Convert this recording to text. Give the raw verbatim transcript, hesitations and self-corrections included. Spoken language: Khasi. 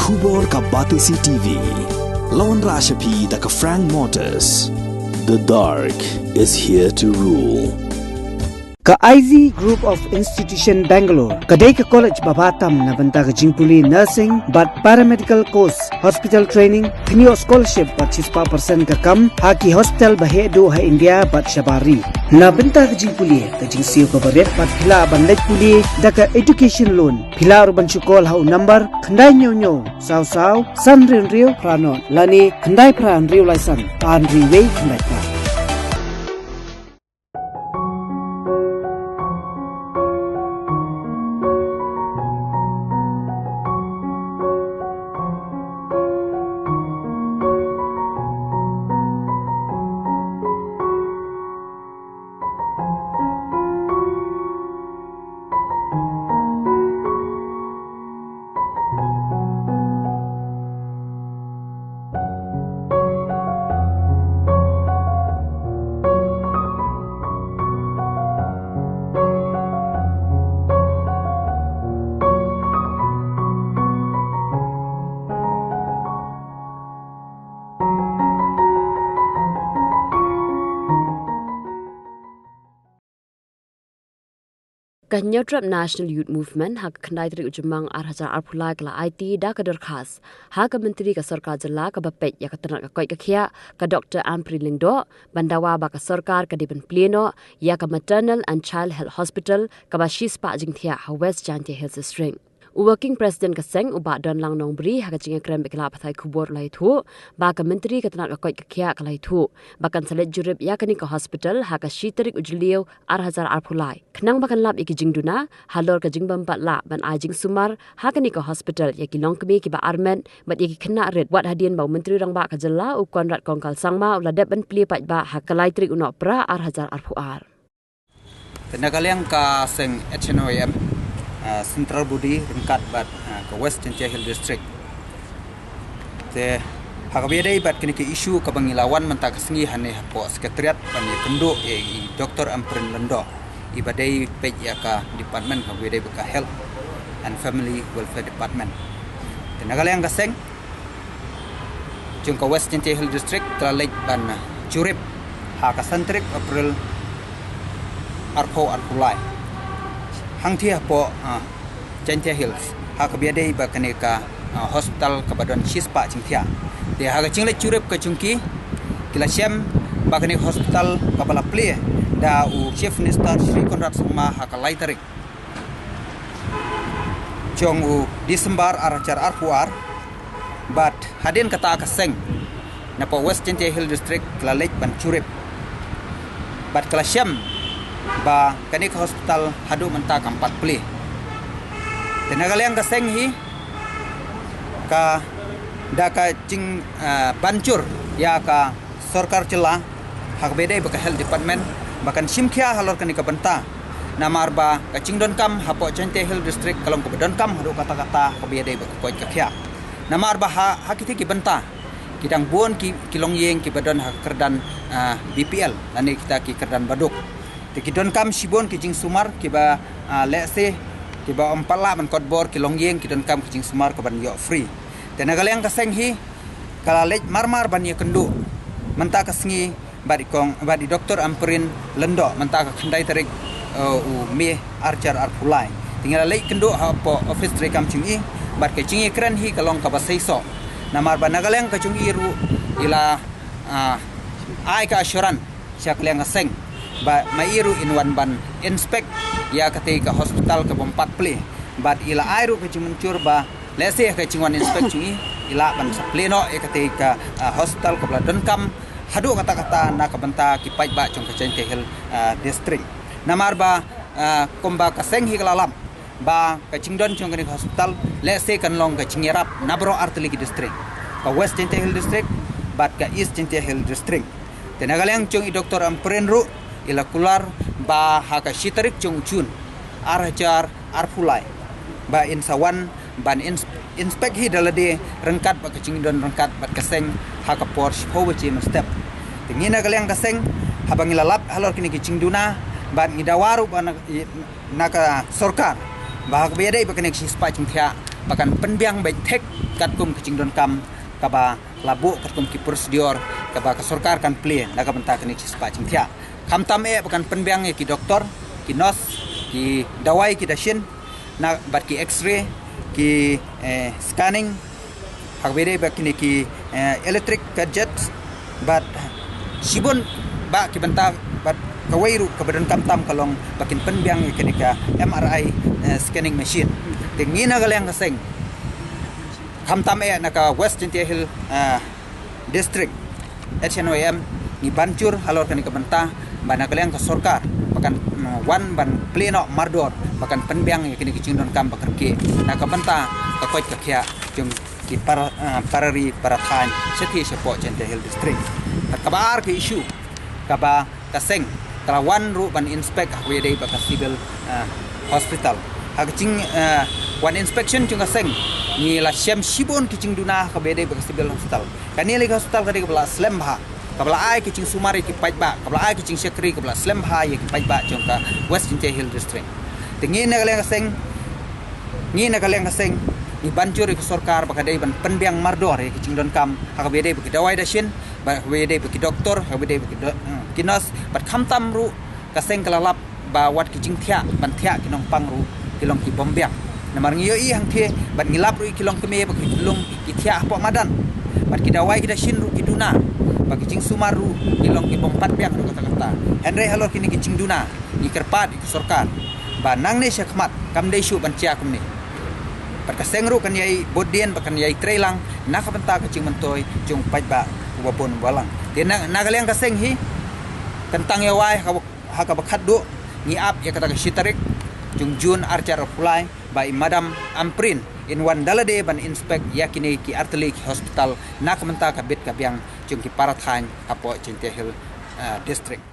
Khubor ka Batesi T V. Lawan Rashapi da ka Frank Motors. The dark is here to rule. Ka I Z Group of Institution Bangalore ka dei ka college ba bha tam na bynta ka jingpule nursing bad paramedical course, hospital training, kynioh scholarship bad shispah percent ka kam ha ki hospital ba heh duh ha India bad shabar ri. Na bynta ka jingpule ka jingsiew kaba rit bad phi lah ban leit pule da ka education loan, phi lah ruh ban shu call ha u number khyndai hynñiew hynñiew saw saw san hynriew hynriew phra nod lane khyndai phra hynriew lai san ar hynriew wei khyndai phra. Ka Hynñiewtrep National Youth Movement ha ka khyndai tarik u Jymmang ar hajar arphew lai ka la aiti da ka dorkhas ha ka Myntri ka Sorkar Jylla kaba peit ïa ka tnat ka koit ka khiah, ka Doctor Ampareen Lyngdoh, ban dawa ba ka sorkar ka dei ban plie noh ïa ka Maternal and Child Health Hospital kaba shispah jingthiah ha West Jaintia Hills District. U Working President ka seng, u Bah Donlang Nongbri, ha ka jingïakren bad ki lad pathai khubor u la ïathuh ba ka Myntri ka tnat ka koit ka khiah ka la ïathuh ba kan sa leit jurip ïa kane ka hospital ha ka shi tarik u Jylliew ar hajar arphew lai, khnang ba kan lap ïa ki jingduna halor ka jingbym pat lah ban ai jingsumar ha kane ka hospital ïa ki longkmie kiba armet bad ïa ki khynnah rit, wat hadien ba u Myntri Rangbah ka Jylla, u Conrad Kongkal Sangma, u la dep ban plie paidbah ha ka lai tarik u Nohprah ar hajar arphew ar. Te na ka liang ka seng H N O A M, ah, central body ryngkat bad, ah, ka West Jaintia Hills District, te ha kaba ïadei bad kane ka issue kaba ngi la wan mynta ka sngi hangne hapoh Secretariat ban ïakynduh ïa i Doctor Ampareen Lyngdoh, iba dei peit ïa ka department kaba ïadei bad ka Health and Family Welfare Department. Te na ka liang ka seng jong ka West Jaintia Hills District ka la leit ban jurip ha ka san tarik April arphew arphew lai hangthie hapoh, ah, Jaintia Hills ha kaba ïadei bad kane ka, ah, hospital kaba don shispah jingthiah. Te ha ka jingleit jurip ka jong ki, ki la shem ba kane ka hospital kaba la plie da u Chief Minister Shri Conrad Sangma ha ka lai tarik jong u December ar hajar arphew ar, bad hadien kata ka seng napoh West Jaintia Hills District ka la leit ban jurip bad ka la shem ba kane ka hospital haduh mynta kam pat plie. Te na ka liang ka seng hi ka da ka jing, ah, ban jur ïa ka sorkar jylla ha kaba ïadei bad ka Health Department ba kan shim khia halor kane ka bynta. Namar ba ka jingdonkam hapoh Jaintia Hills District ka long kaba donkam haduh katta katta ha kaba ïadei bad ka koit ka khiah. Namar ba ha, ha kita ki bynta ki dang bun ki, ki longïing kiba don ha ka kyrdan, ah, B P L lane kita ki kyrdan baduk. Te ki donkam shibun ki jingsumar kiba, ah, lehse kiba ym pat lah ban kot bor ki longïing, ki donkam ki jingsumar kaban ïoh free. Te na ka liang ka seng hi ka la leit marmar ban ïakynduh mynta ka sngi bad i kong, bad i Doctor Ampareen Lyngdoh mynta ka khyndai tarik, eh, u May ar hajar arphew lai. Te ngi la leit kynduh hapoh office treikam jong i bad ka jingïakren hi ka long kaba seisoh. Namar ba na ka liang ka jong i ruh i la, ah, ai ka assurance sha ka liang ka seng ba ma i ruh in wan ban inspect ïa katei ka hospital kabym pat plie. Bad i la ai ruh ka jingmynjur ba lehse ha ka jingwan inspect jong i, i lah ban sa plie noh ïa katei ka, ah, hospital kaba la donkam haduh katta katta na ka bynta ki paidbah jong ka Jaintia Hills, ah, District. Namar ba, ah, kumba ka seng hi ka la lap ba ka jingdon jong kane ka hospital lehse kan long ka jingïarap na baroh artylli ki district, ka West Jaintia Hills District bad ka East Jaintia Hills District. Te na ka liang jong i Doctor Ampareen ruh i la kular ba ha ka shi tarik jong u June ar hajar arphew lai ba in sa wan ban ins-, inspect hi da lade ryngkat bad ka jingdon ryngkat bad ka seng ha ka por shiphew baje mynstep. Te ngi na ka liang ka seng haba ngi la lap halor kine ki jingduna bad ngi dawa ruh ba na, na ka sorkar ba ha kaba ïadei bad kane ka shispah jingthiah ba kan pynbiang beit thik katkum ka jingdonkam kaba la buh katkum ki procedure kaba ka sorkar kan plie na ka bynta kane ki spah jingthiah. Khamtam eh ba kan pynbiang ïa ki doktor, ki nurse, ki dawai ki dashin, na bad ki x-ray, ki eh, scanning, ha kaba ïadei bad kine ki eh, electric gadgets, bad shibun bah ki bynta, bad kawei ruh kaba donkam tam ka long ba kin pynbiang ïa kane ka M R I eh, scanning machine. Te ngi na ka liang ka seng, khamtam eh na ka West Jaintia Hills eh, District, H N Y M, ngi ban jur halor kane ka bynta ba na ka liang ka sorkar ba kan mm, wan ban plie noh mardor ba kan pynbiang ïa kine ki jingdonkam ba kyrkieh na ka bynta ka koit ka khiah jong ki para, ah, para ri para thaiñ shathie shapoh Jaintia Hills District. Bad kaba ar ka issue kaba ka seng ka la wan ruh ban inspect ha kaba ïadei bad ka civil ah, hospital. Ha ka jing ah, wan inspection jong ka seng ngi la shem shibun ki jingduna ha kaba ïadei bad ka civil hospital. Kane lei ka hospital ka dei kaba la slem bha, kaba la ai ki jingsumar ïa ki paidbah, kaba la ai ki jingshakri, kaba la slem bha ïa ki paidbah jong ka West Jaintia Hills District. Te ngi na ka liang ka seng, ngi na ka liang ka seng ngi ban jur ïa ka sorkar ba ka dei ban pynbiang mardor ïa ki jingdonkam ha kaba ïadei bad ki dawai dashin, ba ha kaba ïadei bad ki doktor, ha kaba ïadei bad ki do- eh, ki nurse, bad khamtam ruh ka seng ka la lap ba wat ki jingthiah ban thiah ki nongpang ruh ki long ki bym biang. Namar ngi ïohi hangthie bad ngi lap ruh ïa ki longkmie ba ki long ki thiah hapoh madan, bad ki dawai ki dashin ruh ki duna, bad ki jingsumar ruh ki long ki bym pat biang ruh katta katta. Hynrei halor kine ki jingduna ngi kyrpad ïa ka sorkar ba nangne shakhmat kam dei shuh ban jia kumne. Bad ka seng ruh kan ïai bud dien bad kan ïai trei lang na ka bynta ka jingmyntoi jong u paidbah uba bun uba lang. Te na, na ka liang ka seng hi, kan tang ïa wai ha kaba, ha kaba khatduh ngi ap ïa kata ka shi tarik jong June arhajar arphew lai ba i Madam Ampareen in wan da lade ban inspect ïa kine ki artylli ki hospital na ka bynta ka bit ka biang jong ki para thaiñ hapoh Jaintia Hills ah, District.